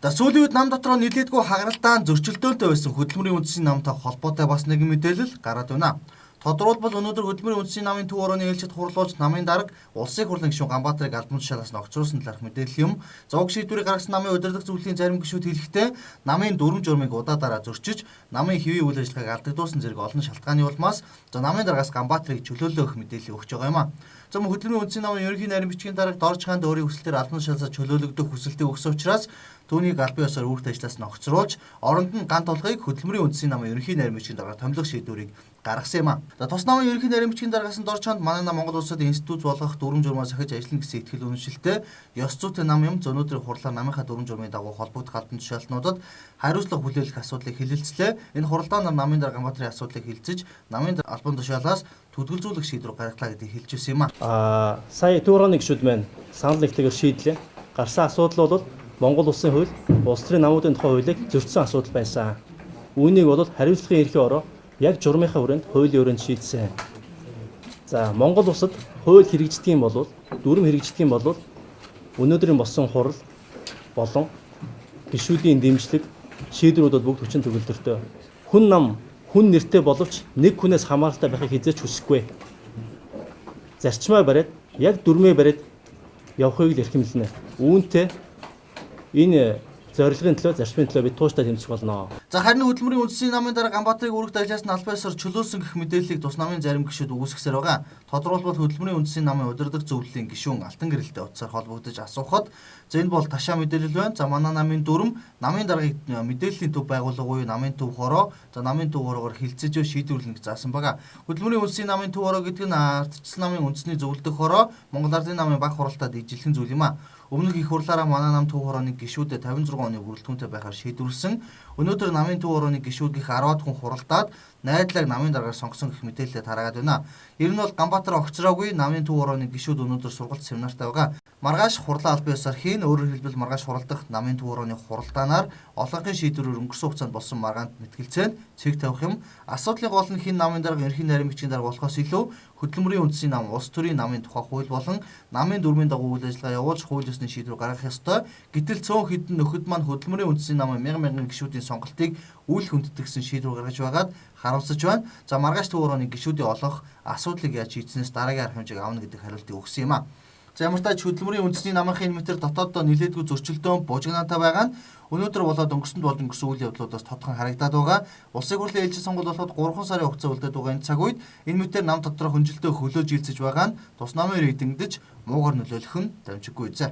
За сүүлийн үед нам дотроо нэлээдгүй хагаралдаан зөрчилдөөнтэй байсан хөдөлмөрийн үндэсний намтай холбоотой бас нэгэн мэдээлэл гараад байна. Тодорхойлбол өнөөдөр хөдөлмөрийн үндэсний намын төв орооны ээлжид хурлуулж намын дарга улсын хурлын гишүүн Ганбаатарыг албан тушаалаас нь огцруулсан талаарх мэдээлэл юм. Зовг шийдвэрийг гаргасан намын удирдах зөвлөлийн зарим гишүүд хэлэхдээ намын дүрм журмыг удаа дараа зөрчиж, намын хэвийн үйл ажиллагааг алдагдуулсан зэрэг олон шалтгааны улмаас за намын даргаас Ганбаатарыг чөлөөлөх мэдээлэл өгч байгаа юм а. За мөн хөдөлмөрийн үндэсний намын ерөнхий нарийн бичгийн дарга Дорж хаанд өөрийн хүсэлтээр албан тушаалаас чөлөөлөгдөх хүсэлтийг өгсөн учраас түүнийг албан ёсоор үүрэгт ажлаас нь огцруулж, оронд нь ган тулгыг хөдөлмөрийн үндэсний намын ерөнхий нарийн бичгийн даргаар томилох шийдвэрийг гаргасан юм а. За тус намын ерөнхий нарийн бичгийн даргаас нь Дорж хаанд манай нам Монгол улсад институт болгох дүрм журмаа сахиж ажиллана гэсэн итгэл үнэмшилтэй ёс зүйтэй нам юм. Өнөөдрийн хурлаар намынхаа дүрм журмын дагуу холбогдох албан тушаалтнуудад хариуцлага хүлээлгэх асуудлыг хэлэлцлээ. Энэ хуралдаанаар намын дарга Ганбаатарын асуудлыг хэлцэж, намын албан тушаалаас түлгэлзүүлэх шийдвэр гаргалаа гэдгийг хэлж ирсэн юм а. Сая төв орооны гишүүд маань санал нэгтэйгээр шийдлээ. Гарсан асуудал бол Монгол улсын хууль, улс төрийн намуудын тухай хуулийг зөрчсөн асуудал байсан. Үүнийг бол хариуцлагын ерхий ороо яг журмынхаа хүрээнд хуулийн өрөөнд шийдсэн. За Монгол улсад хууль хэрэгждэг юм бол, дүрм хэрэгждэг юм бол өнөөдрийн болсон хурал болон гишүүдийн дэмжлэг шийдвэрүүд бол бүгд хүчин төгөлдөртэй. Хүн нам хүн нэртэй боловч нэг хүнээс хамааралтай байхыг хизээч хүсэхгүй. Зарчмаа бариад яг дүрмээ бариад явахыг л эрхэмлэнэ. Үүнтэй энэ зорилгын төлөө, зарчмын төлөө бид тууштай тэмцэх болно. За харин хөдөлмөрийн үндэсний намын дарга Ганбаатарыг үүрэгт ажлаас нь албан ёсоор чөлөөлсөн гэх мэдээллийг тус намын зарим гишүүд үүсгэсээр байгаа. Тодорхойлбол хөдөлмөрийн үндэсний намын удирдах зөвлөлийн гишүүн Алтан гэрэлтэй утсаар холбогдож асуухад за энэ бол ташаа мэдээлэл байна. За манай намын дүрм намын даргаыг мэдээллийн төв байгууллага буюу намын төв хороо, за намын төв хороогоор хилцэж шийдвэрлэнэ гэж заасан байгаа. Хөдөлмөрийн үндэсний намын төв хороо гэдэг нь ардчилсан намын үндэсний зөвлөдөх хороо, Монгол Ардын намын баг хуралдаад ижилхэн зүйл юм а. Өмнөх их хурлаараа манай нам төв хорооны гишүүдэд 56 оны бүрэлдэхүүнтэй байхаар шийдвэрлсэн. Өнөөдөр намын төв хорооны гишүүд гих 10-аад хүн хуралдаад найдлаг намын даргаар сонгосон гэх мэдээлэлээ тараагаад байна. Ер нь бол Ганбаатар огцроогүй намын төв хорооны гишүүд өнөөдөр сургалт семинартай байгаа. Маргааш хурлаа албан ёсоор хийн, өөрөөр хэлбэл маргааш хуралдах намын төв хорооны хуралдаанаар олонхын шийдвэрээр өнгөрсөн хугацаанд болсон маргаанд мэтгэлцээнд цэг тавих юм. Асуудлын гол нь хин намын дарга ерөнхий нарийн бичгийн дарга болохоос илүү хөдөлмөрийн үндэсний нам, улс төрийн намын тухай хууль болон намын дүрмийн дагуу үйл ажиллагаа явуулж хууль ёсны шийдвэр гаргах ёстой. Гэтэл цөөн хэдэн нөхөд маань хөдөлмөрийн үндэсний намын мянган мянган гишүүдийн сонголтыг үл хүндэтгсэн шийдвэр гаргаж байгаад харамсаж байна. За маргааш төв орооны гишүүдийн олонх асуудлыг яаж шийдснээс дараагийн арга хэмжээг авна гэдэг хариултыг өгсөн юм а. За ямар тач хөдөлмөрийн үндэсний намынхын мэтэр дотооддоо нэлээдгүй зөрчилдөөн бужигнаантай байгаа нь өнөөдөр болоод өнгөрсөнд болж өнгөрсөн үйл явдлуудаас тодхон харагдаад байгаа. Улсын хурлын ээлжийн сонгуул болоход 3 сарын хугацаа үлдээд байгаа энэ цаг үед энэ мэтэр нам дотроо хөнжилтөө хөлөөж ийлцэж байгаа нь тус намын рейтингдэж муугар нөлөөлөх нь дамжиггүй зэ.